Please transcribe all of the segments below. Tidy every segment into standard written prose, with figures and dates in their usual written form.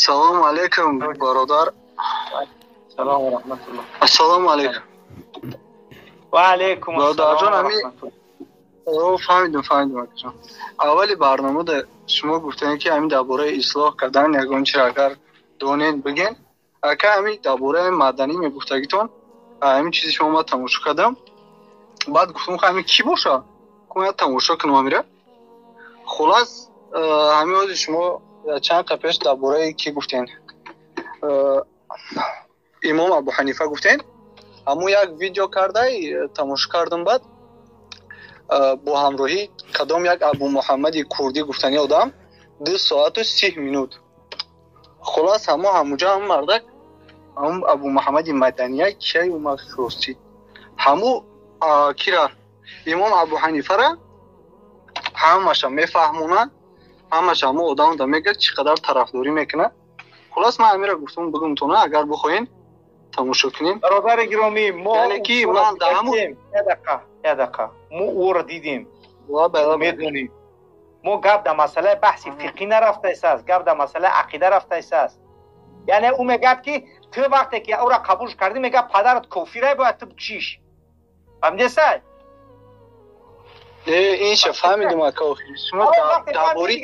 Салому алейкум, бародар. Салом ва раҳматуллоҳ. Ассалому алейкум. Ва алейкум ассалом. Фаҳмидум, фаҳмидум, акаҷон. Аввали барномада шумо гуфтем, ки ҳамин дар бораи ислоҳ кардан ягон чиро агар донед, бигӯен. Ака, ҳамин дар бораи маданӣ мегуфтагитон, ҳамин чизи шумо ман тамошо кардам. Баъд гуфтам, ҳамин кӣ боша? Кунад тамошо кунам ҳамира. Хулас, ҳамин ҳози шумо чанд қа пеш дар бораи кӣ гуфтен? Имом Абу Ҳанифа гуфтен. Ҳамун як видео кардай, тамошо кардам, баъд бо ҳамроҳӣ кадом як Абу Муҳаммади Курдӣ гуфтани одам 2 соату 30 минут. Хулас, ҳамо ҳамуҷа ҳамун мардак, ҳамун Абу Муҳаммади Мадания кияй умахросӣ, ҳаму кира имом Абу Ҳанифара ҳамаша мефаҳмонад, ҳамаша ҳамо одамда мегӯяд, чӣ қадар тарафдорӣ мекунад. Хулас, ман ҳамира гуфтам, бигумтона, агар бихоҳен, тамошо кунем. Бародари гиромӣ, мо Яъне ки ман дар ҳамун як дақиқа, як дақиқа, мо ӯро дидем, медонем. Мо гап дар масъалаи баҳси фиқҳӣ нарафтааст, гап дар масъалаи ақида рафтааст. Яъне ӯ мегӯяд, ки ту вақте ки ӯро қабул кардӣ, мегӯяд, падарат кофирай, бояд ту бикушиш. Фаҳмидесай? Инша фаҳмидум, ака. Шумо дар бори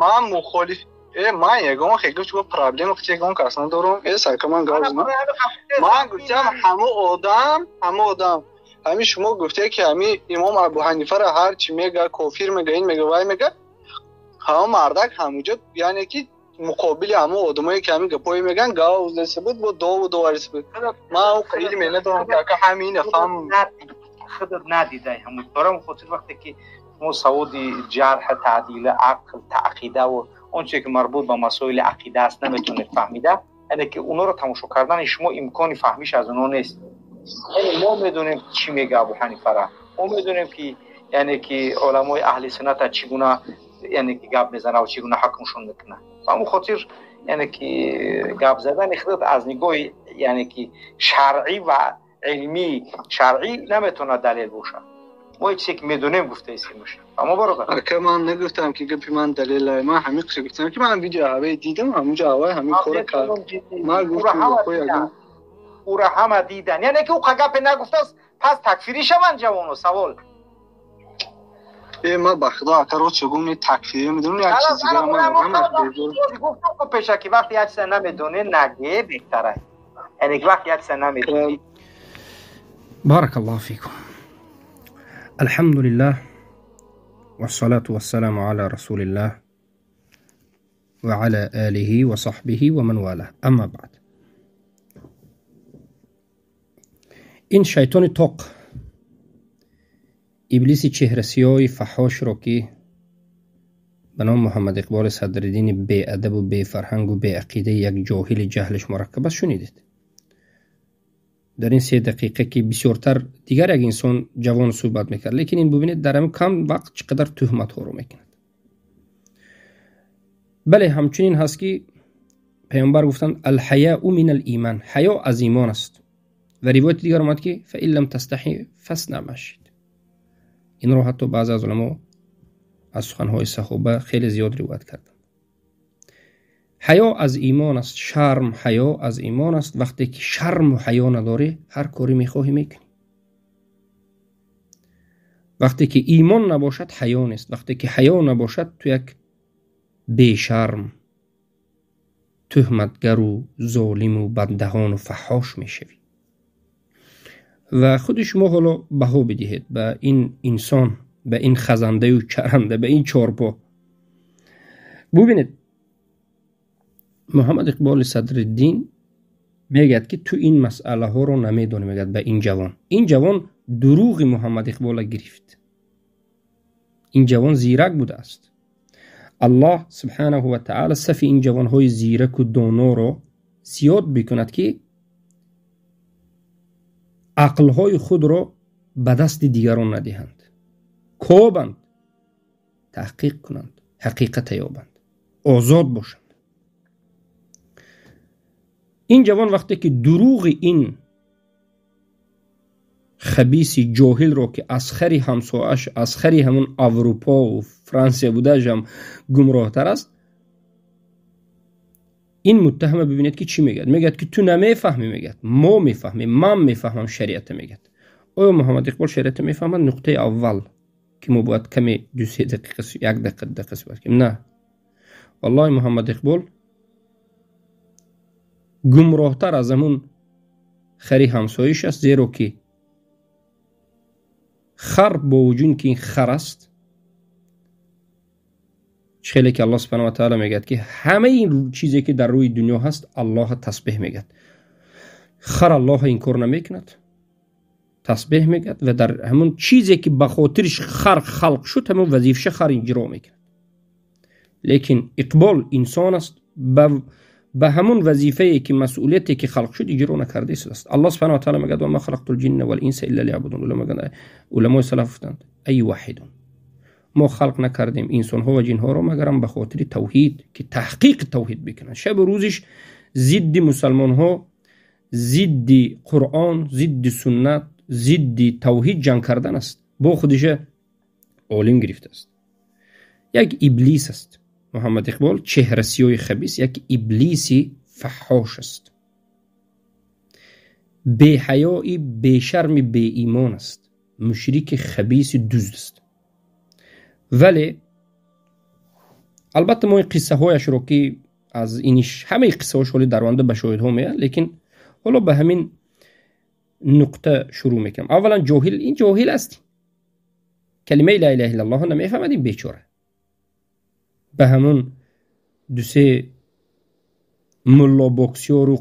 ман мухолиф ман ягон хел шумо проблема ягон кас надорум. Эс, ака, ман гап ман гуфтам, ҳамо одам, ҳамо одам, ҳамин шумо гуфте, ки ҳамин имом Абу Ҳанифара ҳар чи мега, кофир мега, ин мега, вай мега, ҳамо мардак ҳамуҷо, яъне ки муқобили ҳамо одамое, ки ҳамин гапое меган, гав зеса буд, бо дову довариса буд. Ман илме надорам, ки, ака, ҳамина фаҳмам. Худат надидай ҳамун. Барам хотир, вақте ки шумо саводи ҷарҳ, таъдил, ақл, таъқидаву он чизе, ки марбут ба масоили ақида аст, наметавонед фаҳмида, яъне ки онҳоро тамошо кардани шумо имкони фаҳмиш аз онҳо нест. Яъне мо медонем, чӣ мега Абу Ҳанифара, мо медонем, ки яъне ки уламои аҳли сунната чӣ гуна, яъне ки гап мезана ва чӣ гуна ҳукмшон мекунад. Ба ҳамон хотир, яъне ки гап задани худат аз нигоҳи, яъне ки шаръӣ ва илмии шаръӣ наметавонад далел бошад. Мо чизе, ки медонем, гуфтаистем. Аммо, бародар, Ака, ман нагуфтам, ки гапи ман далел. Ман ҳамин қисм гуфтам, ки ман видео ҳаваи дидам, ҳамунҷо ҳаваи ҳамин кора кард. Ман гуфтам. Ура ҳама дидан, яъне ки ӯ гапе нагуфтааст, пас такфирӣ шаванд ҷавоно? Савол. Э, ман, ба худо, ака, рост гум, не такфирӣ медонам, як чиз дигар ман гуфтам пеша, ки вақте як чиза намедонӣ, наге, беҳтар аст. Яъне ки вақте як чиза намедонӣ. بارك الله فيكم. الحمد لله والصلاة والسلام على رسول الله وعلى آله وصحبه ومن والاه، أما بعد. Ин шайтони тоқ, иблиси чеҳрасиёи фаҳошро, ки ба номи Муҳаммад Иқболи Садриддини беадабу бефарҳангу беақидаи як ҷоҳили ҷаҳлиш мураккаб аст, шунидед. Дар ин 3 дақиқа, ки бисёртар дигар як инсон ҷавон суҳбат мекард, лекин ин, бубинед, дар ҳамин кам вақт чӣ қадар туҳматҳоро мекунад. Бале, ҳамчунин ҳаст, ки паёмбар гуфтанд: الحياء من الإيمان, ҳаё аз имон аст. Ва ривояти дигар омад, ки فإن لم تستح فاصنع ما شئت. Инро ҳатто баъзе аз уламо аз суханҳои саҳоба хеле зиёд ривоят карданд. Ҳаё аз имон аст, шарм, ҳаё аз имон аст. Вақте ки шарму ҳаё надорӣ, ҳар корӣ мехоҳӣ, мекунӣ. Вақте ки имон набошад, ҳаё нест. Вақте ки ҳаё набошад, ту як бешарм, туҳматгару золиму баддаҳону фаҳҳош мешавӣ. Ва худи шумо ҳоло баҳо бидиҳед ба ин инсон, ба ин хазандаю чаранда, ба ин чорпо. Бубинед, Муҳаммад Иқболи Садриддин мегӯяд, ки ту ин масъалаҳоро намедонӣ. Мегӯяд ба ин ҷавон. Ин ҷавон дурӯғи Муҳаммад Иқбола гирифт. Ин ҷавон зирак будааст. Аллоҳ субҳанаҳу ва таъала сафи ин ҷавонҳои зираку доноро зиёд бикунад, ки ақлҳои худро ба дасти дигарон надиҳанд, кобанд, таҳқиқ кунанд, ҳақиқата ёбанд, озод бошанд. Ин ҷавон вақте ки дурӯғи ин Хабиси ҷоҳилро, ки аз хари ҳамсояаш, аз хари ҳамун Аврупо Франсия будааш ҳам гумроҳтар аст, ин муттаҳама бибинед, ки чӣ мегӯяд. Мегӯяд, ки ту намефаҳмӣ, мегӯяд, мо мефаҳмем, ман мефаҳмам шариата, мегӯяд. Оё Муҳаммад Иқбол шариата мефаҳмад? Нуқтаи аввал, ки мо бояд каме 2-3 дақиқа, як дақиқа, 2 дақиқа суҳбат кунем. На, валлоҳи, Муҳаммад Иқбол гумроҳтар аз ҳамун хари ҳамсоиш аст, зеро ки хар, бо вуҷуд ки ин хар аст, хеле ки Аллоҳ субҳана ва таала мегӯяд, ки ҳамаи ин чизе, ки дар рӯи дунё ҳаст, Аллоҳа тасбеҳ мегӯяд. Хар Аллоҳа инкор намекунад, тасбеҳ мегӯяд ва дар ҳамон чизе, ки ба хотириш хар халқ шуд, ҳамон вазифаша хар иҷро мекунад. Лекин Иқбол инсон аст, ба ҳамон вазифае, ки масъулияте, ки халқ шуд, иҷро накарда истодааст. Аллоҳ субҳана ва таала мегӯяд: وما خلقت الجن والإنس إلا ليعبدون. Уламои салаф гуфтанд: أي يوحدون. Мо халқ накардем инсонҳо ва ҷинҳоро, магарам ба хотири тавҳид, ки таҳқиқи тавҳид бикунанд. Шабу рӯзиш зидди мусалмонҳо, зидди Қуръон, зидди суннат, зидди тавҳид ҷанг кардан аст. Бо худиша олим гирифтааст. Як иблис аст Муҳаммад Иқбол, чеҳрасиёи хабис, як иблиси фаҳҳош аст, беҳаёи, бешарми, беимон аст, мушрики хабиси дузд аст. Вале албатта мо ин қиссаҳояшро, ки аз иниш ҳамаи қиссаҳош ҳоли дар оянда ба шоҳидҳо меяд, лекин ҳоло ба ҳамин нуқта шурӯъ мекунам. Аввалан, ҷоҳил, ин ҷоҳил аст, калимаи ла илаҳа иллаллоҳ намефаҳмад. Ин бечора ба ҳамун 2-се мулло боксёру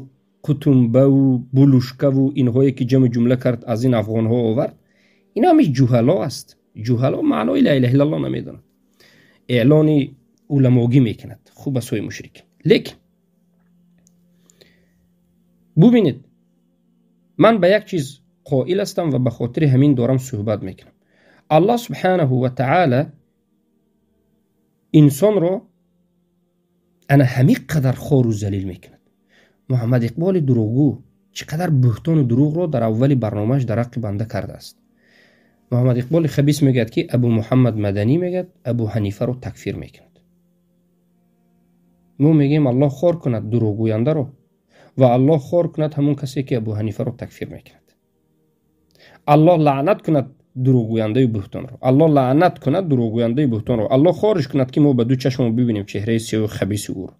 қутумбаву булушкаву инҳое, ки ҷамъу ҷумла кард, аз ин афғонҳо овард, ин ҳамиш ҷуҳало аст. Ҷуҳало маънои ла илаҳа иллаллоҳ намедонад, эълони уламогӣ мекунад, хуб асои мушрик. Лекин бубинед, ман ба як чиз қоил ҳастам ва ба хотири ҳамин дорам суҳбат мекунам. Аллоҳ субҳанаҳу ва таъала инсонро ана ҳамин қадар хору залил мекунад. Муҳаммад Иқболи дурӯғгӯ чӣ қадар буҳтону дурӯғро дар аввали барномааш дар ҳаққи банда кардааст. Муҳаммад Иқболи хабис мегӯяд, ки Абу Муҳаммад Маданӣ, мегӯяд, Абу Ҳанифаро такфир мекунад. Мо мегӯем: Аллоҳ хор кунад дурӯғгӯяндаро ва Аллоҳ хор кунад ҳамон касе, ки Абу Ҳанифаро такфир мекунад. Аллоҳ лаънат кунад дурӯғгӯяндаи буҳтонро, Аллоҳ лаънат кунад дурӯғгӯяндаи буҳтонро, Аллоҳ хориш кунад, ки мо ба ду чашмо бибинем чеҳраи сиёҳу хабиси ӯро.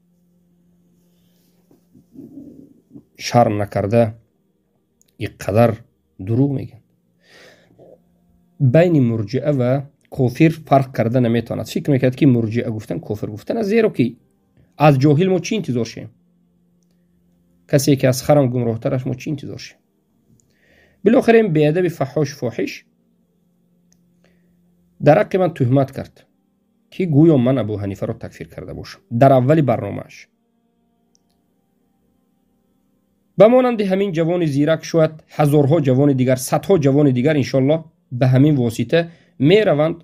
Шарм накарда иқадар дурӯғ мегӯянд. Байни мурҷиа ва кофир фарқ карда наметавонад. Фикр мекард, ки мурҷиа гуфтан кофир гуфтан аст, зеро ки аз ҷоҳил мо чӣ интизор шем? Касе, ки аз харам гумроҳтар аст, мо чӣ интизор шем? Билохира ин беадаби фаҳҳош, фоҳиш дар ҳаққи ман туҳмат кард, ки гӯё ман Абу Ҳанифаро такфир карда бошам дар аввали барномааш. Ба монанди ҳамин ҷавони зирак шояд ҳазорҳо ҷавони дигар, садҳо ҷавони дигар, иншоаллоҳ, ба ҳамин восита мераванд,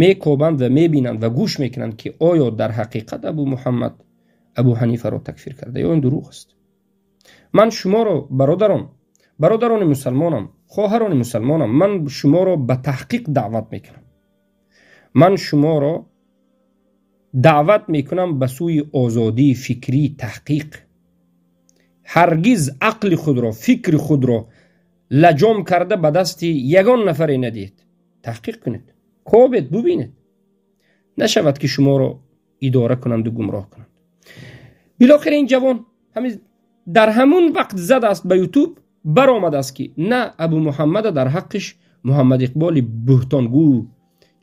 мекобанд ва мебинанд ва гӯш мекунанд, ки оё дар ҳақиқат Абу Муҳаммад Абу Ҳанифаро такфир карда ё ин дурӯғ аст. Ман шуморо, бародарон, бародарони мусалмонам, хоҳарони мусалмонам, ман шуморо ба таҳқиқ даъват мекунам. Ман шуморо даъват мекунам ба сӯи озодии фикрӣ, таҳқиқ. Ҳаргиз ақли худро, фикри худро лаҷом карда ба дасти ягон нафаре надиҳед. Таҳқиқ кунед, кобед, бубинед, нашавад, ки шуморо идора кунанду гумроҳ кунанд. Билохира ин ҷавон дар ҳамун вақт задааст ба Ютуб, баромадааст, ки на, Абу Муҳаммада дар ҳаққиш Муҳаммад Иқболи буҳтонгӯ,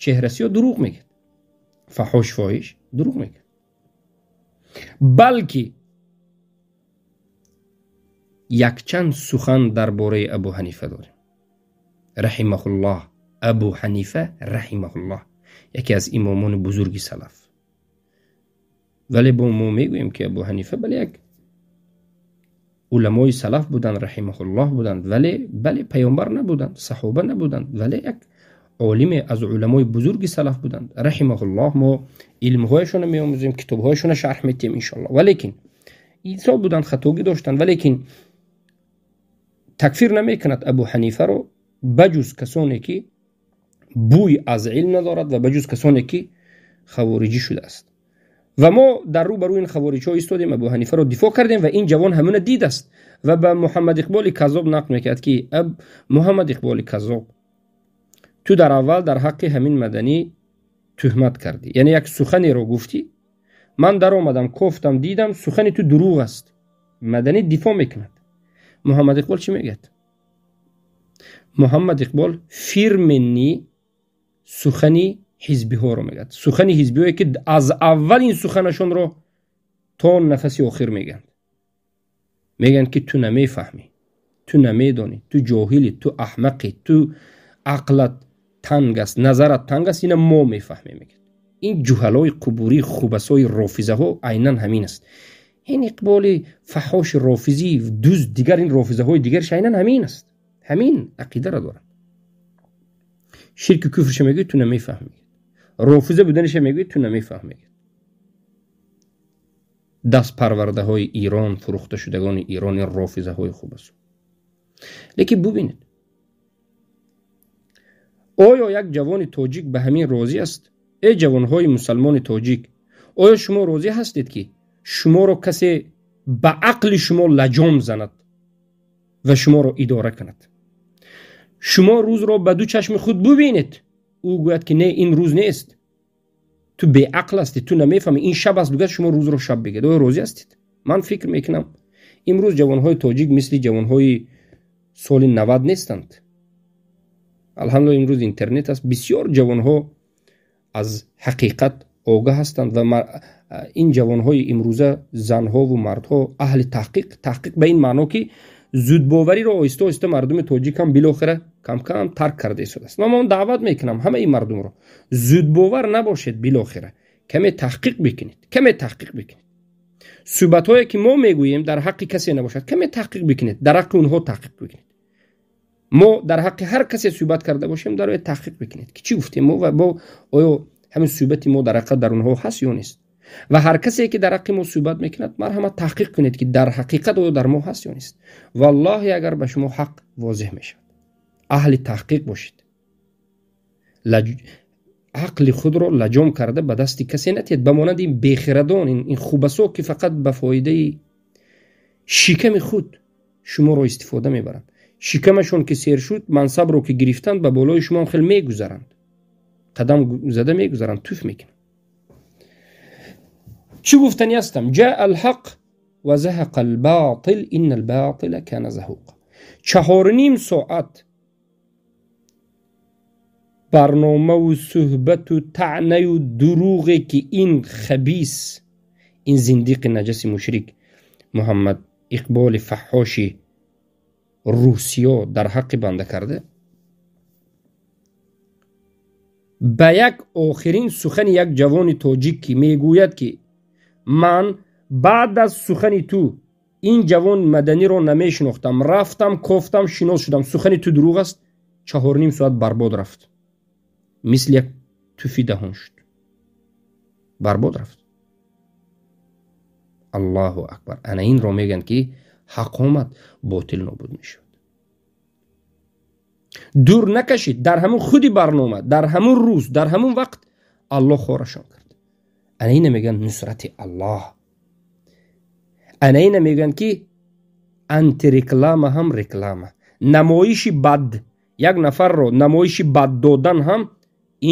чеҳрасиё дурӯғ мегӯяд, фаҳош, фоҳиш дурӯғ мегӯяд. Балки якчанд сухан дар бораи Абу Ҳанифа дорем, раҳимаҳуллоҳ. Абу Ҳанифа раҳимаҳуллоҳ яке аз имомони бузурги салаф. Вале бо мо мегӯем, ки Абу Ҳанифа, бале, як уламои салаф буданд, раҳимаҳуллоҳ буданд, вале, бале, паёмбар набуданд, саҳоба набуданд, вале як олиме аз уламои бузурги салаф буданд, раҳимаҳуллоҳ. Мо илмҳояшонро меомӯзем, китобҳояшонро шарҳ метиҳем, иншоаллоҳ. Валекин инсон буданд, хатогӣ доштанд, валекин такфир намекунад Абу Ҳанифаро. Баҷуз касоне ки бӯй аз илм надорад ва баҷуз касоне ки хавориҷӣ шудааст. Ва мо дар рӯ ба рӯи ин хавориҷҳо истодем, Абу Ҳанифаро дифоъ кардем ва ин ҷавон ҳамона дидааст ва ба Муҳаммад Иқболи Каззоб нақл мекард ки Муҳаммад Иқболи Каззоб, ту дар аввал дар ҳаққи ҳамин маданӣ туҳмат кардӣ, яъне як суханеро гуфтӣ, ман даромадам, кофтам, дидам сухани ту дурӯғ аст. Маданӣ дифоъ мекунад. Муҳаммад Иқбол чӣ мегӯяд? Муҳаммад Иқбол фирменни сухани ҳизбиҳоро мегӯяд, сухани ҳизбиҳое ки аз аввал ин суханашонро то нафаси охир мегӯянд. Мегӯянд ки ту намефаҳмӣ, ту намедонӣ, ту ҷоҳилӣ, ту аҳмақӣ, ту ақлат танг аст, назарат танг аст, ина мо мефаҳмем, мегӯяд. Ин ҷуҳалои қубурӣ, хубасои рофизаҳо айнан ҳамин аст. Ин Иқболи фаҳоши рофизӣ, дузд, дигар ин рофизаҳои дигарш айнан ҳамин аст. Ҳамин ақидаро дорад. Ширки куфрша мегӯяд, ту намефаҳмӣ. Рофиза буданиша мегӯяд, ту намефаҳмӣ. Дастпарвардаҳои Ирон, фурӯхташудагони Ирон, ин рофизаҳои хуб аст. Лекин бубинед, оё як ҷавони тоҷик ба ҳамин розӣ аст? Эй ҷавонҳои мусалмони тоҷик, оё шумо розӣ ҳастед ки шуморо касе ба ақли шумо лаҷом занад ва шуморо идора кунад? Шумо рӯзро ба ду чашми худ бубинед, ӯ гӯяд ки не, ин рӯз нест, ту беақл ҳастӣ, ту намефаҳмӣ, ин шаб аст, бигӯяд шумо рӯзро шаб бигӯед. Оё розӣ ҳастед? Ман фикр мекунам имрӯз ҷавонҳои тоҷик мисли ҷавонҳои соли 90 нестанд. Алҳамдулилла, имрӯз интернет аст, бисёр ҷавонҳо аз ҳақиқат огаҳ ҳастанд ва ин ҷавонҳои имрӯза, занҳову мардҳо, аҳли таҳқиқ, таҳқиқ ба ин маъно ки зудбовариро оҳиста оҳиста мардуми тоҷик ҳам билохира камкам тарк карда истодааст. Ва ман даъват мекунам ҳамаи мардумро, зудбовар набошед, билохира каме таҳқиқ бикунед, каме таҳқиқ бикунед. Суҳбатҳое ки мо мегӯем дар ҳаққи касе набошад, каме таҳқиқ бикунед, дар ҳаққи онҳо таҳқиқ бикунед. Мо дар ҳаққи ҳар касе суҳбат карда бошем, дар оя таҳқиқ бикунед ки чӣ гуфтем мо ва бо оё ҳамин суҳбати мо дар ҳақиқат дар онҳо ҳаст ё нест. Ва ҳар касе ки дар ҳаққи мо суҳбат мекунад, марҳамат таҳқиқ кунед ки дар ҳақиқат оё дар мо ҳаст ё нест. Валлоҳи агар ба шумо ҳақ возеҳ мешавад. Аҳли таҳқиқ бошед. Ақли худро лаҷом карда ба дасти касе натиҳед, ба монанди ин бехирадон, ин хубасо ки фақат ба фоидаи шиками худ шуморо истифода мебаранд. Шикамашон ки сер шуд, мансабро ки гирифтанд, ба болои шумо ҳам хел мегузаранд, қадам зада мегузаранд, туф мекунанд. Чӣ гуфтанӣ ҳастам? Ҷаа алҳақ ва заҳақа алботил, инна алботила кана заҳуқа. 4.5 соат барномаву суҳбату таънаю дурӯғе ки ин хабис, ин зиндиқи наҷаси мушрик Муҳаммад Иқболи фаҳҳоши русиё дар ҳаққи банда карда, ба як охирин сухани як ҷавони тоҷик ки мегӯяд ки ман баъд аз сухани ту ин ҷавон маданиро намешинохтам, рафтам, кофтам, шинос шудам, сухани ту дурӯғ аст, 4.5 соат барбод рафт, мисли як туфи даҳон шуд, барбод рафт. Аллоҳу акбар. Ана инро мегӯянд ки ҳақ омад, ботил нобуд мешавад. Дур накашид, дар ҳамун худи барнома, дар ҳамун рӯз, дар ҳамун вақт Аллоҳ хорашон кард. Ана ина мегӯянд нусрати Аллоҳ. Ана ина мегӯянд ки антиреклама ҳам реклама. Намоиши бад, як нафарро намоиши бад додан ҳам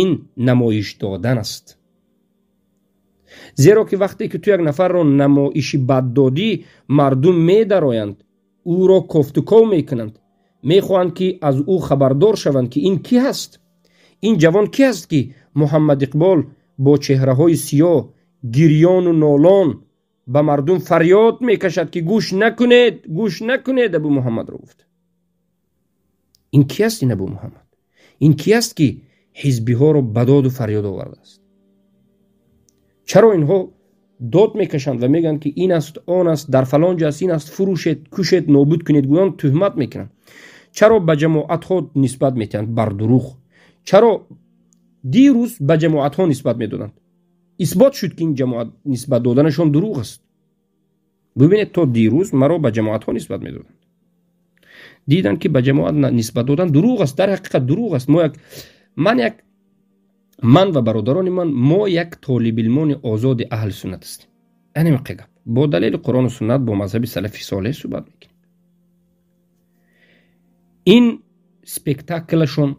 ин намоиш додан аст. Зеро ки вақте ки ту як нафарро намоиши бад додӣ, мардум медароянд, ӯро кофтуков мекунанд, мехоҳанд ки аз ӯ хабардор шаванд ки ин ки ҳаст, ин ҷавон ки ҳаст ки Муҳаммад Иқбол бо чеҳраҳои сиёҳ, гирёну нолон ба мардум фарёд мекашад ки гӯш накунед, гӯш накунед, Абу Муҳаммадро гуфт. Ин ки аст ин Абу Муҳаммад? Ин ки аст ки ҳизбиҳоро ба доду фарёд овардааст? Чаро инҳо дод мекашанд ва мегӯянд ки ин аст, он аст, дар фалон ҷо аст, ин аст, фурӯшед, кушед, нобуд кунед, гӯён туҳмат мекунанд? Чаро ба ҷамоатҳо нисбат метиҳанд бар дурӯғ? Чаро дирӯз ба ҷамоатҳо нисбат медоданд? Исбот шуд ки ин ҷамоат нисбат доданашон дурӯғ аст. Бубинед, то дирӯз маро ба ҷамоатҳо нисбат медоданд. Диданд, ки ба ҷамоат нисбат додан дурӯғ аст, дар ҳақиқат дурӯғ аст. Мо як ман як ман ва бародарони ман, мо як толибилмони озоди аҳли суннат ҳастем. Анамиқе гап бо далели Қуръону суннат, бо мазҳаби салафи солеҳ суҳбат мекунем. Ин спектаклашон,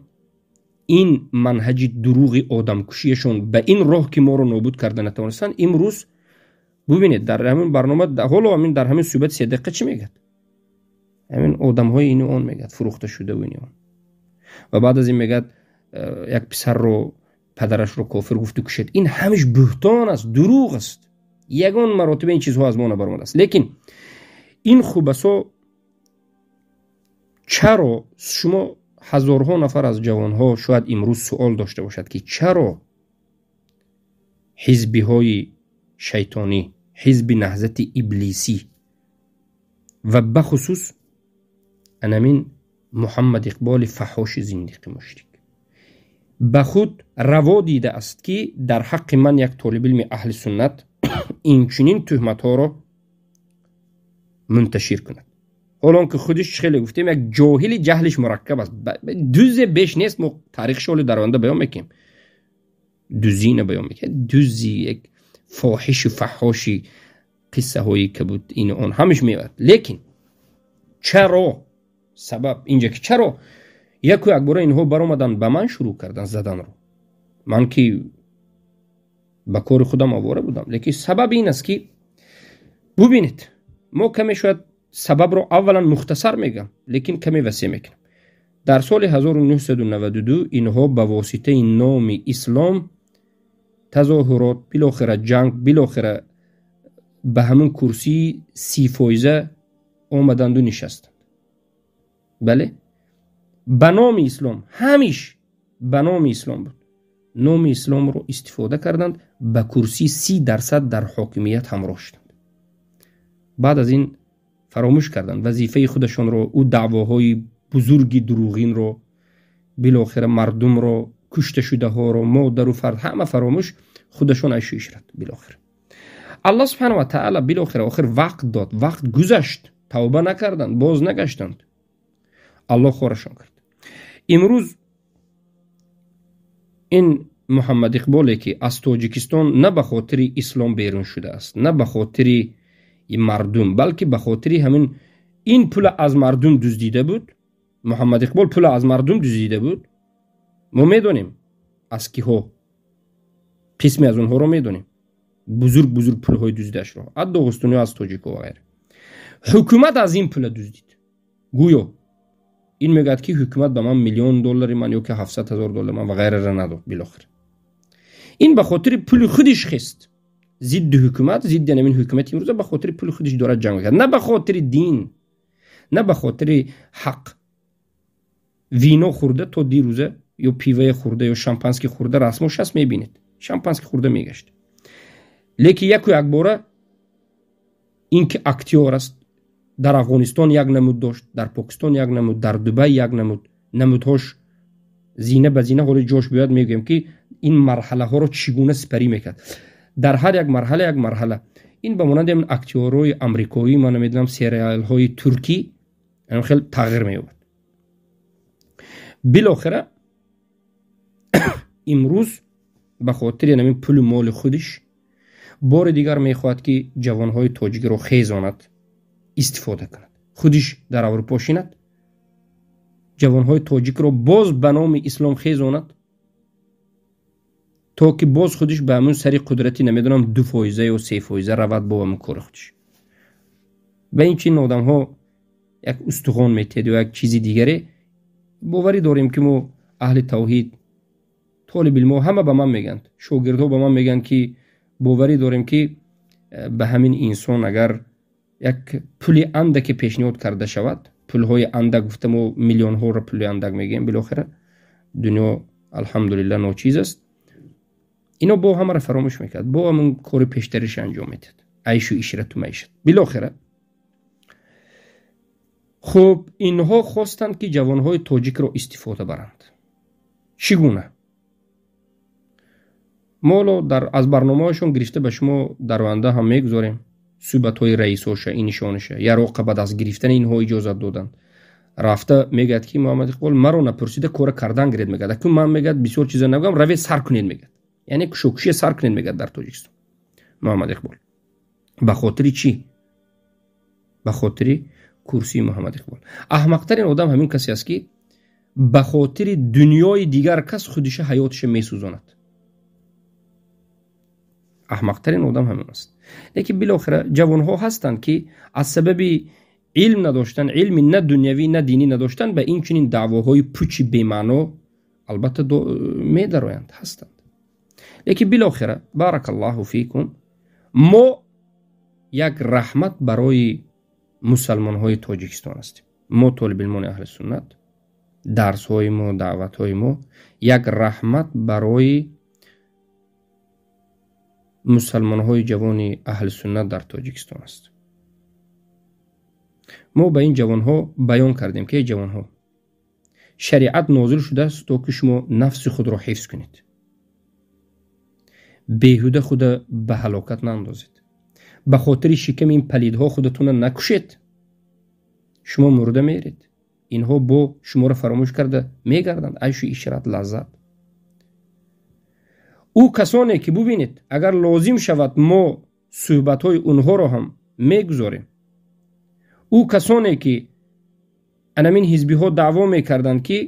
ин манҳаҷи дурӯғи одамкушиашон ба ин роҳ, ки моро нобуд карда натавонистанд. Имрӯз бубинед, дар ҳамин барнома, ҳоло ҳамин дар ҳамин суҳбати 3 дақиқа чӣ мегӯяд? Ҳамин одамҳои ину он мегӯяд, фурӯхта шудаву ини он. Ва баъд аз ин мегӯяд, як писарро падарашро кофир гуфту кушед. Ин ҳамиш буҳтон аст, дурӯғ аст. Ягон маротиба ин чизҳо аз мо набаромадааст. Лекин ин хубасо чаро шумо ҳазорҳо нафар аз ҷавонҳо шояд имрӯз суол дошта бошад, ки чаро ҳизбиҳои шайтонӣ, ҳизби Наҳзати иблисӣ ва бахусус анамин Муҳаммад Иқболи фаҳоши зиндиқи мушрик ба худ раво дидааст, ки дар ҳаққи ман, як толибилми аҳли суннат, инчунин тӯҳматҳоро мунташир кунад, ҳоло он ки худиш, хеле гуфтем, як ҷоҳили ҷаҳлиш мураккаб аст, дузе беш нест. Мо таърихшо ҳоле дар оянда баён мекунем, дузина баён мекунем, дузи як фоҳишу фаҳоши, қиссаҳои кабуд, ину он ҳамаш меояд. Лекин чаро, сабаб инҷа, ки чаро яку якбора инҳо баромаданд, ба ман шурӯъ кардан заданро, ман ки ба кори худам овора будам? Лекин сабаб ин аст, ки бубинед, мо каме шояд сабабро аввалан мухтасар мегӯям, лекин каме васеъ мекунам. Дар соли 1992 инҳо ба воситаи номи ислом тазоҳурот, билохира ҷанг, билохира ба ҳамун курсии 30 фоиза омаданду нишастанд. Бале, ба номи ислом, ҳамиш ба номи ислом буд. Номи исломро истифода карданд, ба курсии 30% дар ҳокимият ҳамроҳ шуданд. Баъд аз ин фаромӯш карданд вазифаи худашонро, ӯ даъвоҳои бузурги дурӯғинро, билохира мардумро, кушташудаҳоро, модару фард, ҳама фаромӯш, худашон айшу ишрат. Билохира Аллоҳ субҳана ва таала билохира охир вақт дод, вақт гузашт, тавба накарданд, боз нагаштанд, Аллоҳ хорашон кард. Имрӯз ин Муҳаммад Иқболе, ки аз Тоҷикистон на ба хотири ислом берун шудааст, на ба хотири мардум, балки ба хотири ҳамин ин пула аз мардум дуздида буд. Муҳаммад Иқбол пула аз мардум дуздида буд. Мо медонем, аз киҳо, қисме аз онҳоро медонем, бузург бузург пулҳои дуздидаашро аз доғистониҳо, аз тоҷико ва ғайра. Ҳукумат аз ин пула дуздид. Гӯё ин мегӯяд, ки ҳукумат ба ман миллион доллари ман ё ки 700 000 доллар ман ва ғайрара надод. Билохир ин ба хотири пули худиш хест зидди ҳукумат, зидди ҳамин ҳукумати имрӯза. Ба хотири пули худиш дорад ҷанг мекард, на ба хотири дин, на ба хотири ҳақ. Вино хӯрда то дирӯза ё пивае хӯрда, ё шампанский хӯрда, расмош аст, мебинед, шампанский хӯрда мегашт. Лекин яку якбора ин ки актёр аст, дар Афғонистон як намуд дошт, дар Покистон як намуд, дар Дубай як намуд. Намудҳош зина ба зина, ҳоли ҷош биёяд, мегӯем, ки ин марҳалаҳоро чӣ гуна сипарӣ мекард. Дар ҳар як марҳала як марҳала. Ин ба монанди ҳамин актёрҳои амрикоӣ, ман намедонам, сериалҳои туркӣ хел тағйир меёбад. Билохира имрӯз ба хотири ҳамин пулу моли худиш бори дигар мехоҳад, ки ҷавонҳои тоҷикиро хезонад, истифода кунад, худиш дар Аврупо шинад, ҷавонҳои тоҷикро боз ба номи ислом хезонад, то ки боз худиш ба ҳамун сари қудрати, намедонам, 2 фоиза ё 3 фоиза равад бо ҳамун кори худиш. Ба ин чин одамҳо як устухон метиҳед ё як чизи дигаре. Боварӣ дорем, ки мо аҳли тавҳид, толибилмо ҳама ба ман мегӯянд, шогирдҳо ба ман мегӯянд, ки боварӣ дорем, ки ба ҳамин инсон агар як пули андаке пешниҳод карда шавад, пулҳои андак гуфта, мо миллионҳоро пули андак мегӯем, билохира дунё, алҳамдулилла, ночиз аст, ино бо ҳамаро фаромӯш мекард, бо ҳамун кори пештариша анҷом медиҳад, айшу ишрату маишат. Билохира хуб, инҳо хостанд, ки ҷавонҳои тоҷикро истифода баранд. Чӣ гуна? Мо аз барномаҳояшон гирифта ба шумо дар оянда ҳам мегузорем суҳбатҳои раисоша, инишониша, яроқа ба даст гирифтани инҳо иҷозат доданд. Рафта мегӯяд, ки Муҳаммад Иқбол маро напурсида кора кардан гиред, мегӯяд. Акун ман, мегӯяд, бисёр чиза нагӯям, равед сар кунед, мегӯяд. Яъне кушокушие сар кунед, мегӯяд, дар Тоҷикистон. Муҳаммад Иқбол ба хотири чӣ? Ба хотири курсии Муҳаммад Иқбол. Аҳмақтарин одам ҳамин касе аст, ки ба хотири дунёи дигар кас худиша ҳаётиша месӯзонад. Аҳмақтарин одам ҳамин аст. Лекин билохира ҷавонҳо ҳастанд, ки аз сабаби илм надоштан, илми на дунявӣ, на динӣ надоштан, ба ин чунин даъвоҳои пучи бемаъно албатта медароянд, ҳастанд. Лекин билохира, баракаллоҳу фикум, мо як раҳмат барои мусалмонҳои Тоҷикистон ҳастем. Мо толибилмони аҳли суннат, дарсҳои мо, даъватҳои мо як раҳмат барои мусалмонҳои ҷавони аҳли суннат дар Тоҷикистон аст. Мо ба ин ҷавонҳо баён кардем, ки эй ҷавонҳо, шариат нозил шудааст, то ки шумо нафси худро ҳифз кунед, беҳуда худа ба ҳалокат наандозед, ба хотири шиками ин палидҳо худатонро накушед, шумо мурда меред, инҳо бо шуморо фаромӯш карда мегарданд, айшу ишрат, лаззат. Ӯ касоне ки бубинед, агар лозим шавад, мо суҳбатҳои онҳоро ҳам мегузорем. Ӯ касоне ки анамин ҳизбиҳо даъво мекарданд, ки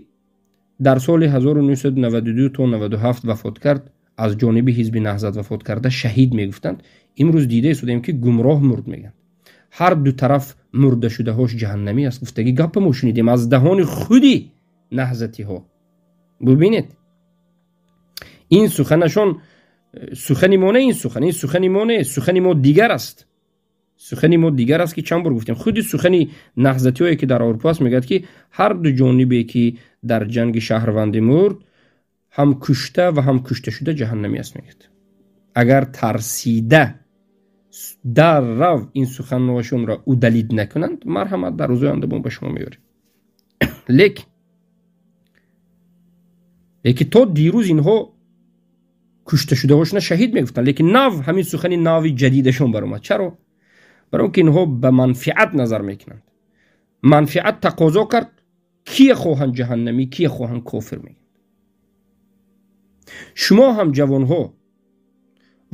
дар соли 1992 то 97 вафот кард, аз ҷониби ҳизби Наҳзат вафот карда, шаҳид мегуфтанд, имрӯз дида истодем, ки гумроҳ мурд мегӯянд. Ҳар ду тараф мурдашудаҳош ҷаҳаннамӣ аст, гуфтагӣ гапа мо шунидем аз даҳони худи наҳзатиҳо. Бубинед, ин суханашон сухани мо не, ин сухан, ин сухани мо не, сухани мо дигар аст. Сухани мо дигар аст, ки чанд бор гуфтем. Худи сухани наҳзатиҳое, ки дар Аврупо аст, мегӯяд, ки ҳар ду ҷонибе, ки дар ҷанги шаҳрвандӣ мурд, ҳам кушта ва ҳам кушташуда ҷаҳаннамӣ аст, мегӯяд. Агар тарсида дар рав ин суханношонро удалить накунанд, марҳамат, дар рӯзои оянда мо ба шумо меорем. Лекин то дирӯз инҳо кушташудаҳошона шаҳид мегуфтанд, лекин нав ҳамин сухани нави ҷадидашон баромад. Чаро? Барои он ки инҳо ба манфиат назар мекунанд. Манфиат тақозо кард, кие хоҳанд ҷаҳаннамӣ, кие хоҳанд кофир мегӯянд. Шумо ҳам ҷавонҳо,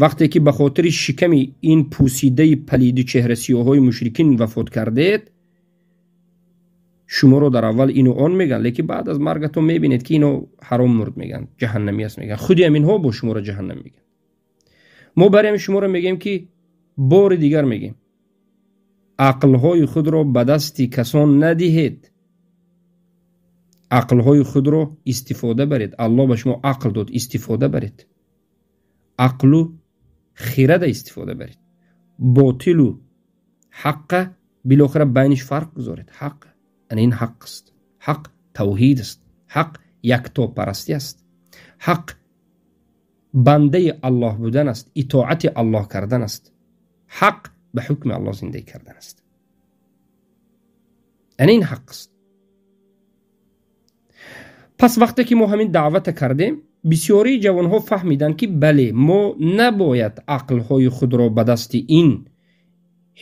вақте ки ба хотири шиками ин пӯсидаи палиду чеҳрасиёҳои мушрикин вафот кардед, шуморо дар аввал ину он мегӯянд, лекин баъд аз маргатон мебинед, ки ино ҳаром мурд мегӯянд, ҷаҳаннамӣ аст мегӯянд. Худи ҳаминҳо бо шуморо ҷаҳаннам мегӯянд. Мо барои ҳамин шуморо мегӯем, ки бори дигар мегӯем, ақлҳои худро ба дасти касон надиҳед, ақлҳои худро истифода баред. Аллоҳ ба шумо ақл дод, истифода баред, ақлу хирада истифода баред. Ботилу ҳаққа билохира байниш фарқ гузоред. Ҳақ ана ин ҳақ аст, ҳақ тавҳид аст, ҳақ яктопарастӣ аст, ҳақ бандаи Аллоҳ будан аст, итоати Аллоҳ кардан аст, ҳақ ба ҳукми Аллоҳ зиндагӣ кардан аст. Ана ин ҳақ аст. Пас вақте ки мо ҳамин даъвата кардем, бисёрии ҷавонҳо фаҳмиданд, ки бале, мо набояд ақлҳои худро ба дасти ин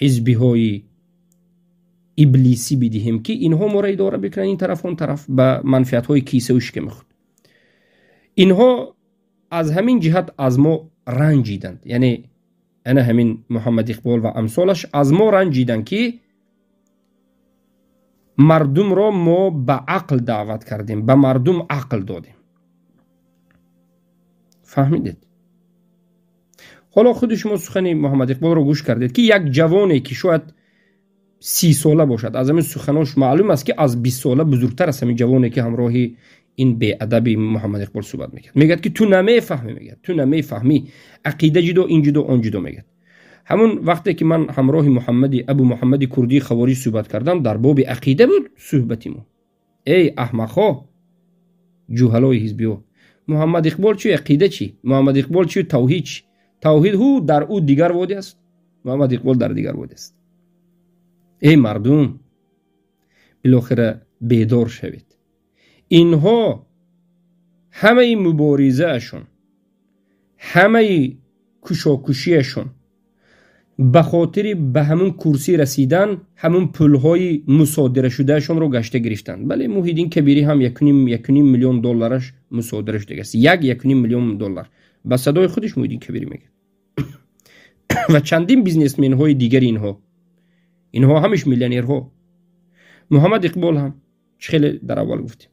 ҳизбиҳои иблисӣ бидиҳем, ки инҳо моро идора бикунанд ин тараф, он тараф, ба манфиатҳои кисаву шиками худ. Инҳо аз ҳамин ҷиҳат аз мо ранҷиданд, яъне ана ҳамин Муҳаммад Иқбол ва амсолаш аз мо ранҷиданд, ки мардумро мо ба ақл даъват кардем, ба мардум ақл додем. Фаҳмидед? Ҳоло худи шумо сухани Муҳаммад Иқболро гӯш кардед, ки як ҷавоне, ки шояд 30 сола бошад, аз ҳамин суханош маълум аст, ки аз 20 сола бузургтар аст ҳамин ҷавоне, ки ҳамроҳи ин беадаби Муҳаммад Иқбол суҳбат мекард. Мегӯяд, ки ту намефаҳмӣ, мегӯяд, ту намефаҳмӣ, ақида ҷудо, ин ҷудо, он ҷудо, мегӯяд. Ҳамун вақте ки ман ҳамроҳи Муҳаммади Абу Муҳаммади курдии хавориҷ суҳбат кардам, дар боби ақида буд суҳбати мо. Эй аҳмақҳо, ҷуҳалои ҳизбиҳо, Муҳаммад Иқбол чи, ақида чи? Муҳаммад Иқбол чи, тавҳид чи? Тавҳид ҳу дар ӯ дигар водӣ аст, Муҳаммад Иқбол дар дигар водӣ аст. Эй мардум, билохира бедор шавед. Инҳо ҳамаи муборизаашон, ҳамаи кушокушиашон Ба хотири ба ҳамун курсӣ расидан ҳамун пулҳои мусодирашудаашонро гашта гирифтанд. Бале, Муҳиддин Кабирӣ ҳам 1,5 миллион доллараш мусодира шудагааст. 1,5 миллион доллар. Ба садои худаш Муҳиддин Кабирӣ мегӯяд. Ва чандин бизнесменҳои дигари инҳо. Инҳо ҳамаш миллионерҳо. Муҳаммад Иқбол ҳам чӣ хеле дар аввал гуфтем.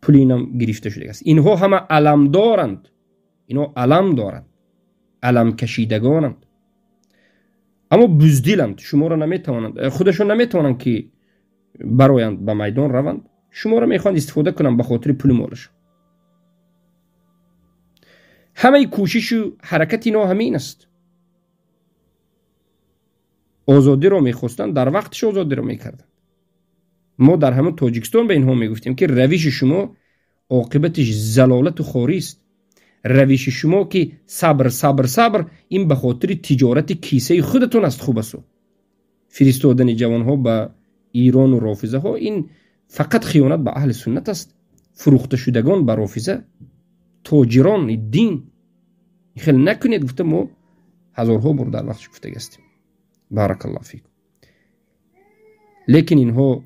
Пули инам гирифта шудагааст. Инҳо ҳама аламдоранд. Инҳо алам доранд. Аламкашидагонанд. Аммо буздиланд, шуморо наметавонанд, худашон наметавонанд ки бароянд, ба майдон раванд. Шуморо мехоҳанд истифода кунанд ба хотири пули молашон. Ҳамаи кӯшишу ҳаракати инҳо ҳамин аст. Озодиро мехостанд, дар вақтиш озодиро мекарданд. Мо дар ҳамон Тоҷикистон ба инҳо мегуфтем ки равиши шумо оқибатиш залолату хорист. Равиши шумо ки сабр, сабр, сабр, ин ба хотири тиҷорати кисаи худатон аст. Хуб асу фиристодани ҷавонҳо ба Ирону рофизаҳо ин фақат хиёнат ба аҳли суннат аст. Фурӯхташудагон ба рофиза, тоҷирони дин, хеле накунед гуфта мо ҳазорҳо бор дар вақтш гуфтагастем. Баракаллоҳу фикум. Лекин инҳо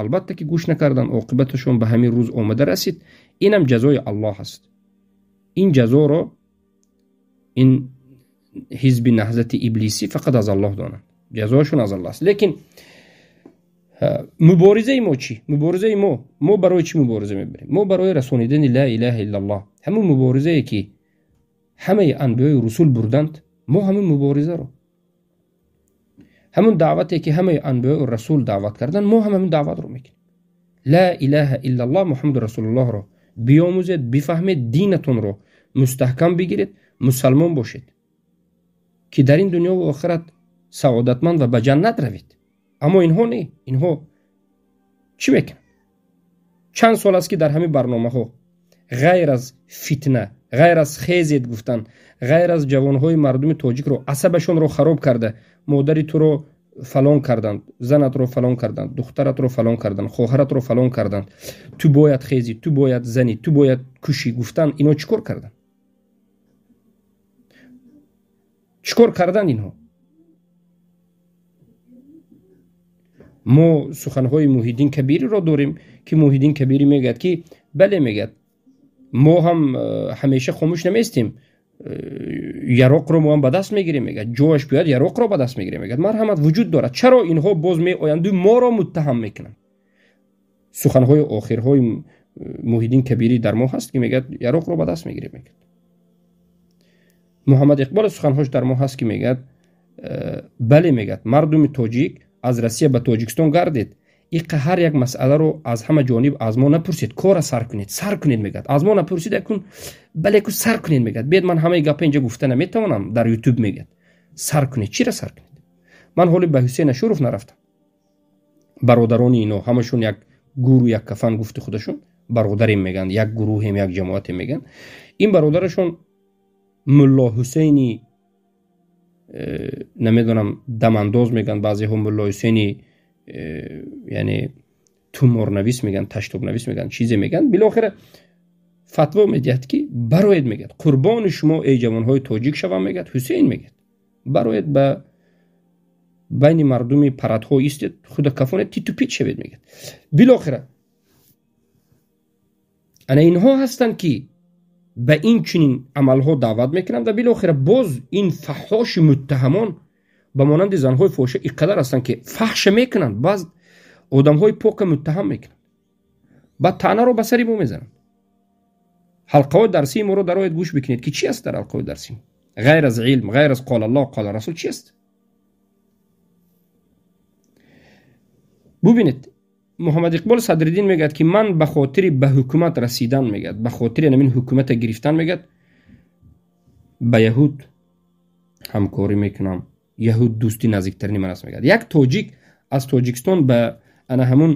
албатта ки гӯш накарданд, оқибаташон ба ҳамин рӯз омада расид. Инам ҷазои Аллоҳ аст. Ин ҷазоро ин ҳизби наҳзати иблисӣ фақат аз Аллоҳ донанд. Ҷазоашон аз Аллоҳ аст. Лекин муборизаи мо чӣ? Муборизаи мо барои чӣ мубориза мебарем? Мо барои расонидани ла илаҳа иллаллоҳ. Ҳамун муборизае ки ҳамаи анбиёи русул бурданд, мо ҳамун муборизаро, ҳамун даъвате ки ҳамаи анбиёи расул даъват карданд, мо ҳам ҳамун даъватро мекунем. Ла илаҳа иллаллоҳ Муҳаммаду расулуллоҳро биомӯзед, бифаҳмед, динатонро мустаҳкам бигиред, мусалмон бошед, ки дар ин дунё ва охират саодатманд ва ба ҷаннат равед. Аммо инҳо не, инҳо чӣ мекунанд? Чанд сол аст ки дар ҳамин барномаҳо ғайр аз фитна, ғайр аз хезед гуфтан, ғайр аз ҷавонҳои мардуми тоҷикро асабашонро хароб карда, модари туро фалон карданд, занатро фалон карданд, духтаратро фалон карданд, хоҳаратро фалон карданд, ту бояд хезӣ, ту бояд занӣ, ту бояд кушӣ гуфтан, инҳо чӣ кор карданд? Чӣ кор карданд инҳо? Мо суханҳои Муҳиддин Кабириро дорем ки Муҳиддин Кабирӣ мегӯяд ки бале, мегӯяд, мо ҳам ҳамеша хомӯш наместем, яроқро мо ҳам ба даст мегирем, мегӯяд, ҷояш биёяд яроқро ба даст мегирем, мегӯяд, марҳамат вуҷуд дорад. Чаро инҳо боз меоянду моро муттаҳам мекунанд? Суханҳои охирҳои Муҳиддин Кабирӣ дар мо ҳаст ки мегӯяд яроқро ба даст мегирем, мегӯяд. Муҳаммад Иқбол суханҳош дар мо ҳаст ки мегӯяд бале, мегӯяд, мардуми тоҷик аз Россия ба Тоҷикистон гардед, иқа ҳар як масъаларо аз ҳама ҷониб аз мо напурсед, кора сар кунед, сар кунед, мегӯяд. Аз мо напурсид, акун бале ку сар кунед, мегӯяд. Бед ман ҳамаи гапа инҷа гуфта наметавонам дар ютуб, мегӯяд. Сар кунед, чира сар кунед? Ман ҳоли ба Ҳусейн Ашуров нарафтам. Бародарони ино ҳамашон як гуру як кафан гуфти худашон бародарем мегӯянд, як гурӯҳем, як ҷамоатем мегӯянд. Ин бародарашон Мулло Ҳусейни намедонам дамандоз мегӯянд, баъзеҳо Мулло Ҳусейни яъне туморнавис мегӯянд, таштобнавис мегӯянд, чизе мегӯянд. Билохира фатво медиҳад ки бароед, мегӯяд, қурбони шумо эй ҷавонҳои тоҷик шавам, мегӯяд, Ҳусейн мегӯяд, бароед ба байни мардуми парадҳо истед, худа кафонед, титупит шавед, мегӯяд. Билохира ана инҳо ҳастанд ки ба ин чунин амалҳо даъват мекунанд ва билохира боз ин фаҳҳоши муттаҳамон ба монанди занҳои фоҳиша иқадар ҳастанд ки фаҳша мекунанд, баъз одамҳои пока муттаҳам мекунанд, баъд таънаро ба сари мо мезананд. Ҳалқаҳои дарсии моро дароед гӯш бикунед ки чи аст дар ҳалқаҳои дарсии мо, ғайр аз илм, ғайр аз қол Аллоҳ, қол Расул чи аст? Бубинед, Муҳаммад Иқбол Садриддин мегӯяд ки ман ба хотири ба ҳукумат расидан, мегӯяд, ба хотири ҳамин ҳукумата гирифтан, мегӯяд, ба яҳуд ҳамкорӣ мекунам, яҳуд дӯсти наздиктарини ман аст, мегӯяд. Як тоҷик аз Тоҷикистон ба ана ҳамун